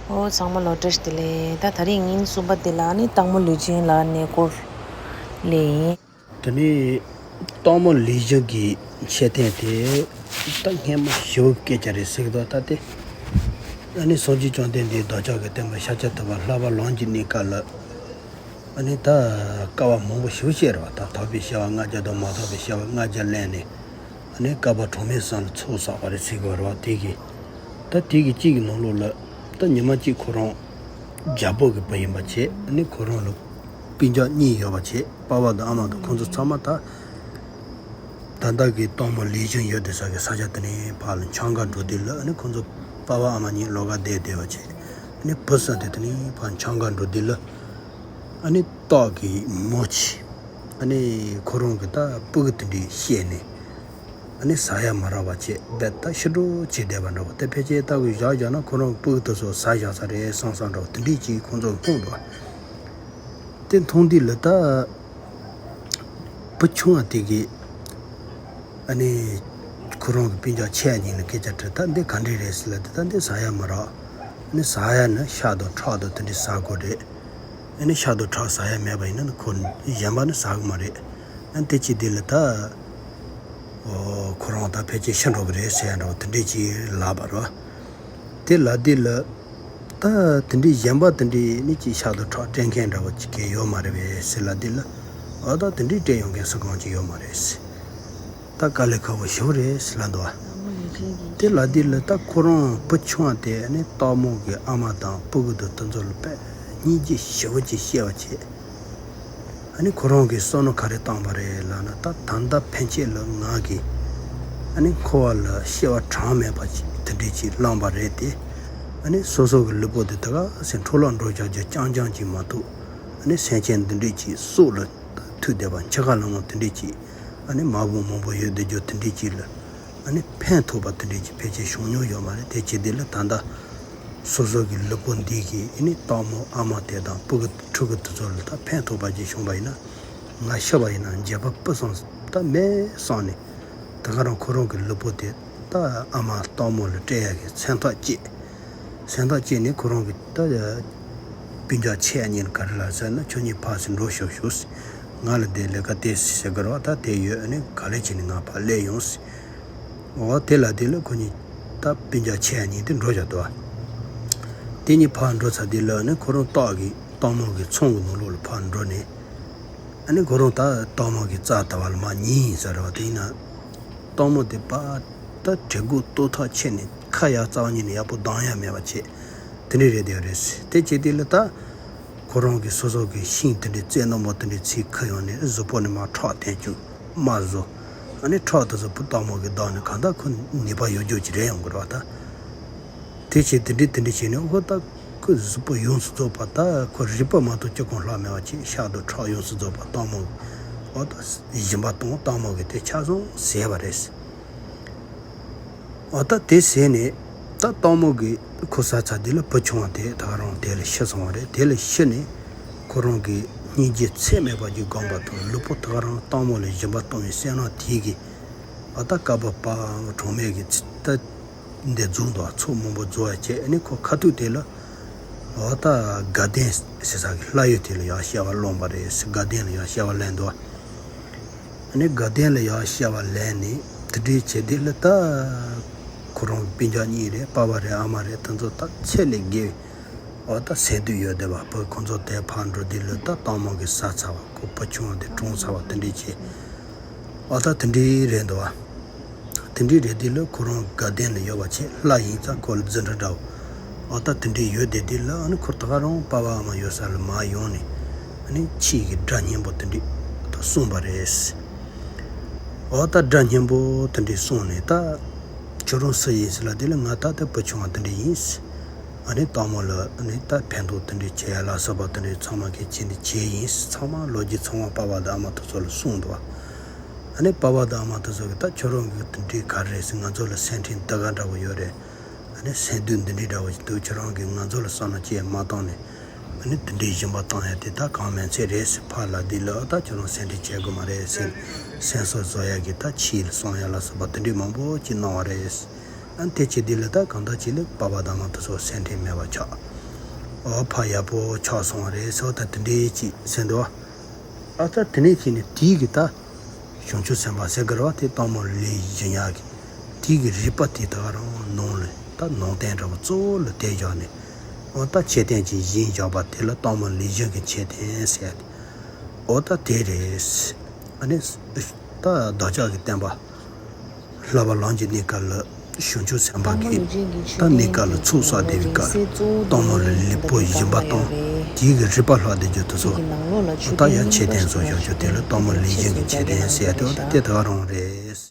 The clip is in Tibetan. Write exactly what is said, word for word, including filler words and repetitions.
ཨོ་ཚང་མ་ལོ་བཀྲ་ཤིས་བདེ་ལེགས། ད་ད་རིང་ཉིན་གསུམ་པ་འདི་ལ་ནི་སྟག་མོ་ལུས་སྦྱིན་ལ་གནས་སྐོར་ལས་ཡིན། དེ་ནས་སྟག་མོ་ལུས་སྦྱིན་གྱི་འཆད་ཐེངས་དེ་ད་སྔས་མ་ཞེ་པོ་སྐད་ཆ་རེད་ཟེར་གི་འདུག་ད་དེ་ཨ་ནི་སངས་རྒྱས་བཅོམ་ལྡན་འདས་བདག་ཅག་གི་བསྟན་པ་ཤཱཀྱ་ཐུབ་པ་བསླབ་པ་ལམ་གྱི་གནས་སྐབས་ལ། ཨ་ནི་ད་བསྐལ་པ་མང་པོ་ཞེ་པོ་བཤད་རེད་བ། ད་དག་པའི་བྱ་བ་ལྔ་བརྒྱ་དང་མ་དག་པའི་བྱ་བ་ལྔ་བརྒྱ་ལེན་ནས། ཨ་ནི་བསྐལ་པ་གྲངས་མེད་གསུམ་ལ་ཚོགས་བསགས་པ་རེད་ཟེར་གི་རེད་བ། དེ་གི་ད་དེ་གི་གཅིག་གི་ནང་ལོགས་ལ་ད་ཉི་མ་གཅིག་ཁོ་རང་རྒྱལ་པོ་གི་བུ་ཡིན་པ་བྱས། ཨ་ནི་ཁོ་རང་ལ་སྤུན་ཀྱག་གཉིས་ཡོད་པ་བྱས། པ་ཕ་དང་ཨ་མ་དང་ཁོང་ཚོ་ཚང་མ་ད་ད་ལྟ་གི་སྟག་མོ་ལུས་སྦྱིན་ཡོད་དེ་ས་གི་ས་ཆ་དེ་ནས་ཕར་ལ་འཆམ་ག་འགྲོ་དུས་ལ། ཨ་ནི་ཁོང་ཚོ་པ་ཕ་ཨ་མ་གཉིས་ལོགས་ཀ་བསྡད་བསྡད་པ་བྱས། ཨ་ནི་བུ་གསུམ་དེ་དེ་ནས་ཕར་འཆམ་ག་འགྲོ་དུས་ལ། ཨ་ནི་སྟག་གི་མོ་ཆེ་ཨ་ནི་ཁོ་རང་གི་ད་སྤུ་གུ་དེ་འདྲ་བཤས་ནས། ཨ་ནི་ཟ་ཡ་མ་རག་པ་བྱས་རྦད་ད་ཤི་འགྲོ་བྱས་བསྡད་པ་འདྲ་བོ། དེ་ཕལ་ཆེར་ལྟ་བུ་བཞག་བཞག་ན་ཁོ་རང་སྤུ་གུ་དེ་ཚོ་ཟ་བཞག་ས་རེད་བསམ་བསམ་འདྲ་བོ་དེ་འདྲ་ཅིག་ཁོང་ཚོ་མཐོང་འདུག་དེ་མཐོང་དུས་ལ་ད་བུ་ཆུང་བ་དེ་གིས་ཨ་ནི་ཁོ་རང་གི་སྤུན་ཀྱག་ཆེ་བ་གཉིས་ལ་སྐད་ཆ་དྲིས། ད་འདི་ག་འདྲ་རེད་ཟེར་ལབ་དུས། ད་འདི་ཟ་ཡ་མ་རག་ཨ་ནི་ཟ་ཡ་ནི་ཤ་དང་ཁྲག་དང་དེ་འདྲ་ཟ་དགོས་རེད། ཨ་ནི་ཤ་དང་ཁྲག་ཟ་ཡ་མེད་པ་ཡིན་ན་ནི་ཁོ་གཞན་པ་ནི་ཟ་གི་མ་རེད། ཨ་ནི་དེ་ཅི་དེ་ལ་ད་ཨོ་ཁོ་རང་ད་ཕལ་ཆེར་ཤི་འགྲོ་གི་རེད་ཟེར་ཡ་འདྲ་བོ་དེ་འདྲས་ཅིག་ལབ་པ་རེད། དེ་ལབ་དུས་ལ་ད་དེ་འདྲས་གཞན་པ་དེ་འདྲས་ནི་ཅིག་ཤ་དང་ཁྲག་སྤྲད་མཁན་འདྲ་བོ་ཅིག་གས་ཡོད་མ་རེད་པས་ཟེར་ལབ་དུས་ལ། ཨ་ད་དེ་འདྲས་སྤྲད་ཡོང་མཁན་སུ་གང་ཅིག་ཡོད་མ་རེད་ཟེར། ད་དཀའ་ལས་ཁག་པོ་ཞེ་པོ་རེད་ཟེར་ལབ་འདུག་བ། དེ་ལབ་དུས་ལ་ད་ཁོ་རང་བུ་ཆུང་བ་དེ་ནི་སྟག་མོ་གི་ཨ་མ་དང་སྤུ་གུ་དང་དེ་ཚོ་ལ་དཔེ་སྙིང་རྗེ་ཞེ་པོ་ཅིག་སྐྱེས་པ་བྱས། ཨ་ནི་ཁོ་རང་གིས་བསམ་མནོ་ག་རེ་བཏང་པ་རེད་ལབ་ན། ད་ད་ལྟ་ཕན་ཆད་ལ་ང་གིས་ཨ་ནི་འཁོར་བ་ལ་སྐྱེ་བ་གྲངས་མེད་པ་ཅིག་དེ་འདྲས་ཅིག་བླངས་པ་རེད་དེ། ཨ་ནི་སོ་སོ་གི་ལུས་པོ་དེ་ད་ག་སེ་འཕྲོ་བརླག་འགྲོ་བཞག་རྒྱུ་རྐྱང་རྐྱང་ཅིག་མ་གཏོགས། ཨ་ནི་སེམས་ཅན་འདི་འདྲས་ཅིག་སྲོག་ལ་ཐུག་བསྡད་པ་འཆི་ཁ་ལ་ངོ་དེ་འདྲས་ཅིག་ཨ་ནི་མ་བུ་མང་པོ་ཡོད་བསྡད་རྒྱུ་དེ་འདྲས་ཅིག་ལ། ཨ་ནི་ཕན་ཐོགས་པ་དེ་འདྲས་ཅིག་ཕལ་ཆེར་བྱུང་མྱོང་ཡོད་མ་རེད། དེ་བྱེད་དུས་ལ་ད་ལྟ་སོ་སོ་གི་ལུས་པོ་འདི་གིས་ཨ་ནི་སྟག་མོ་ཨ་མ་དེ་དང་སྤུ་གུ་ཕྲུ་གུ་དེ་ཚོ་ལ་ད་ཕན་ཐོགས་པ་ཅིག་བྱུང་པ་ཡིན་ན། ང་ཤི་བ་ཡིན་ན་འགྱོད་པ་སྤུ་གསུམ་ད་མེད་བསམ་ནས། དེ་ག་རང་ཁོ་རང་གི་ལུས་པོ་དེ་ད་ཨ་མ་སྟག་མོ་ལ་སྤྲད་ཡ་གི་སེམས་ཐག་བཅད། སེམས་ཐག་བཅད་ནས་ཁོ་རང་གི་ད་སྤུན་ཀྱག་ཆེ་གཉིས་ལ་ག་རེ་ལབ་ཟེར་ན། ཁྱོད་གཉིས་ཕར་ཚུར་འགྲོ་ཤོག་ཤོག་ཟེར། ང་ལ་དེ་ལས་ཀ་དེ་ཟེར་གི་རེད་བ། ད་དེ་ཡོད། ཨ་ནི་ག་ལེ་བྱས་ནས་ང་ཕར་སླེབས་ཡོང་ཟེར། འོ་དེ་ལབ་དུས་ལ་ཁོ་གཉིས་ད་སྤུན་ཀྱག་ཆེ་གཉིས་དེ་འགྲོ་བཞག་འདུག་བ། དེ་གཉིས་ཕར་འགྲོ་ཚར་དུས་ལ་ཨ་ནི་ཁོ་རང་སྟག་གི་སྟག་མོ་གི་ཚང་གི་ནང་ལོགས་ལ་ཕར་འགྲོ་ནས། ཨ་ནི་ཁོ་རང་ད་སྟག་མོ་གི་རྩ་ད་བ་ལ་མར་ཉལ་ཡིན་ས་རེད་བ། དེ་ཡིན་ན་སྟག་མོ་དེ་པ་ད་གྲི་གུ་ལྟོ་ཐག་ཆད་ནས་ཁ་ཡར་རྩ་བ་ཉིད་ནས་ཡག་པོ་ལྡང་ཡ་མེད་པ་བྱས། དེ་འདྲ་རེད་དེ་རེད། དེ་བྱེད་དུས་ལ་ད་ཁོ་རང་གི་སོ་སོ་གི་ཤིང་དེ་འདྲའི་རྩེ་རྣོན་པོ་དེ་འདྲའི་ཚིག་ཁུར་ཡོང་ནས་གཟུགས་པོ་ནས་མར་ཁྲག་འཐེན་བཅུག་མར་བཟོ། ཨ་ནི་ཁྲག་དེ་ཚོ་སྟག་མོ་གི་མདངས་ནས་གང་ལྟར་ཁོ་ནུས་པ་ཡོད་རྒྱུ་ཅིག་རེད་ཡོང་གི་རེད་བ་ད། དེ་བྱས་དེ་འདྲ་དེ་འདྲ་བྱས་ནས་ཨོ་ད་ཁོའི་གཟུགས་པོ་ཡོངས་སུ་རྫོགས་པ། ད་ཁོ་རུས་པ་མ་གཏོགས་ཅི་གང་ལྷག་མེད་པ་བྱས། ཤ་དང་ཁྲག་ཡོངས་སུ་རྫོགས་པ་སྟག་མོ་གི་ཨོ་ད་སྦྱིན་པ་བཏང་། སྟག་མོ་གིས་དེ་ཆ་ཚང་བཟས་པ་རེད། ཨོ་ད་དེ་བཟས་ནས་ད་སྟག་མོ་གིས་ཁོ་ཟ་ཚར་དུས་ལ་བུ་ཆུང་བ་དེ་ད་ག་རང་དེ་ལ་ཤི་སོང་བ་རེད། དེ་ལ་ཤི་ནས་ཁོ་རང་གི་སྙིང་རྗེ་ཚད་མེད་པ་ཅིག་སྒོམ་པ་དང་། ལུས་པོ་ད་ག་རང་སྟག་མོ་ལ་སྦྱིན་པ་བཏང་བའི་བསོད་ནམས་དེ་གིས་ཨོ་ད་བསྐལ་པ་པ་གྲངས་མེད་ཀྱི་ཚེ་ད། འདི་རྫོགས་འདུག་ཚོགས་མང་པོ་རྫོགས་ཡ་བྱས། ཨ་ནི་ཁོ་ཁ་ཐུག་དེ་ལ་འོ་ད་དགའ་ལྡན་ཟེར་ས་གི་ལྷ་ཡུལ་དེ་ལ་ཡར་སྐྱེ་བ་བླངས་པ་རེད་ཟེར། དགའ་ལྡན་ལ་ཡར་སྐྱེ་བ་ལེན་འདུག་ཨ་ནི་དགའ་ལྡན་ལ་ཡར་སྐྱེ་བ་ལེན་ནས་དེ་འདྲའི་བྱས་དེ་ལ་ད་ཁོ་རང་སྤུན་ཀྱག་གཉིས་རེད། པ་ཕ་རེད། ཨ་མ་རེད། དེ་ཚོ་ད་ཚད་ལས་བརྒལ་བའི་འོ་ད་སེམས་སྡུག་ཡོད་བསྡད་པ། བུ་ཁོ་ཚོ་དེ་ཕར་འགྲོ་དུས་ལ་ད་སྟག་མོ་གིས་ཟ་ཚར་བ། ཁོ་བུ་ཆུང་བ་དེ་གྲོངས་ཚར་བ་དེ་འདྲའི་བྱས། འོ་ད་དེ་འདྲའི་རེད་འདུག་བ། དེ་འདྲའི་རེད་དེ་ལ་ཁོ་རང་དགའ་ལྡན་ལ་ཡོད་པ་བྱས། ལྷ་ཡིན་ཙང་ཁོ་ལ་རྫུ་འཕྲུལ་འདྲ་བོ། འོ་ད་དེ་འདྲའི་ཡོད་དེ་དེ་ལ་ཨ་ནི་ཁོ་ད་ག་རང་པ་ཕ་ཨ་མ་ཡོད་ས་ལ་མར་ཡོང་ནས་ཨ་ནི་ཁྱི་གི་སྒྲ་སྙན་པོ་དེ་འདྲའི་ད་གསུངས་པ་རེད། འོ་ད་སྒྲ་སྙན་པོ་དེ་འདྲའི་གསུངས་ནས། ད་ཁྱོད་རང་སུ་ཡིན་ཟེར་ལབ་དེ་ལ་ང་ད་ལྟ་བུ་ཆུང་བ་དེ་འདྲ་ཡིན། ཨ་ནི་སྟག་མོ་ལ་ཨ་ནི་ད་ཕན་ཐོགས་དེ་འདྲའི་བྱེད་ཡ་ལ་སོགས་པ་དེ་འདྲའི་ཚང་མ་གི་བྱས་ནས་བྱས་ཡིན། ཚང་མ་ལོ་རྒྱུས་ཚང་མ་པ་ཕ་དང་ཨ་མ་དེ་ཚོ་ལ་གསུངས་འདུག་ཨ་ནི་པ་ཕ་དང་ཨ་མ་དེ་ཚོ་གིས་ད་ཁྱོད་རང་གིས་དེ་འདྲའི་ག་རེ་ཟེར། ང་ཚོ་ལ་སེམས་ཁྲལ་འདི་ག་འདྲ་བོ་ཡོད་རེད། ཨ་ནི་སེམས་སྡུག་འདི་འདྲའི་འདྲ་བོ་ཞིག་འདུག་ཁྱོད་རང་གིས་ང་ཚོ་ལ་བསམ་བློ་ཅི་ཡང་མ་བཏང་ནས་ཨ་ནི་དེ་འདྲའི་སྦྱིན་པ་བཏང་ཡ་དེ་ད་གང་མིན་ཚད་རེད་ཟེར་ཕར་ལབ་དུས་ལ། ད་ཁྱོད་རང་སེམས་ཁྲལ་བྱེད་དགོས་མ་རེད་ཟེར། སེམས་གསོ་བཟོ་ཡ་གི་ད་ཁྱི་ལ་གསོ་ཡ་ལ་སོགས་པ་དེ་འདྲའི་མང་པོ་ཅིག་གནང་བ་རེད། ཨ་ནི་དེ་བྱས་དུས་ལ་ད་གང་ལྟར་ཅིག་ལ་པ་ཕ་དང་ཨ་མ་དེ་ཚོ་སེམས་ཁྲལ་མེད་པ་ཆགས། འོ་ཕ་ཡག་པོ་ཆགས་སོང་བ་རེད་ཟེར་བ་ད་དེ་འདྲའི་ཅིག་ཟེར་འདུག་ཨ་ད་དེ་ནས་ཅིག་ནས་དེའི་གི་ད་བྱང་ཆུབ་སེམས་དཔའ་ཟེར་གི་རེད་བ། དེ་སྟག་མོ་ལུས་བཞིན་ཡག་གི་དེའི་གི་རིག་པ་དེ་ད་རང་ནང་ལ་ད་ནང་རྟེན་འདྲ་བོ་གཙོ་བོ་ལ་དེ་བཞག་ནས། འོ་ད་མཆོད་རྟེན་ཅིག་བཞེངས་བཞག་པ་དེ་ལ་སྟག་མོ་ལུས་བཞིན་གི་མཆོད་རྟེན་ཟེར་ཏེ། འོ་ད་དེ་རེད། ཨ་ནི་ད་བདག་ཅག་གི་བསྟན་པ་བསླབ་པ་ལམ་གྱི་གནས་སྐབས་ལ་བྱང་ཆུབ་སེམས་དཔའ་གིས་ད་གནས་སྐབས་ལ་ཚོགས་བསགས་བསྡད་པའི་སྐབས་སྟག་མོ་ལུས་ལུས་པོ་བཞིན་པ་དང་དེའི་གི་རིག་པ་ལྷག་བསྡད་རྒྱུ་དེ་ཚོ། འོ་ད་ཡང་མཆོད་རྟེན་བཟོ་བཞག་རྒྱུ་དེ་ལ་སྟག་མོ་ལུས་བཞིན་གི་མཆོད་རྟེན་ཟེར་ཏེ། འོ་ད་དེ་ད་ག་རང་རེད།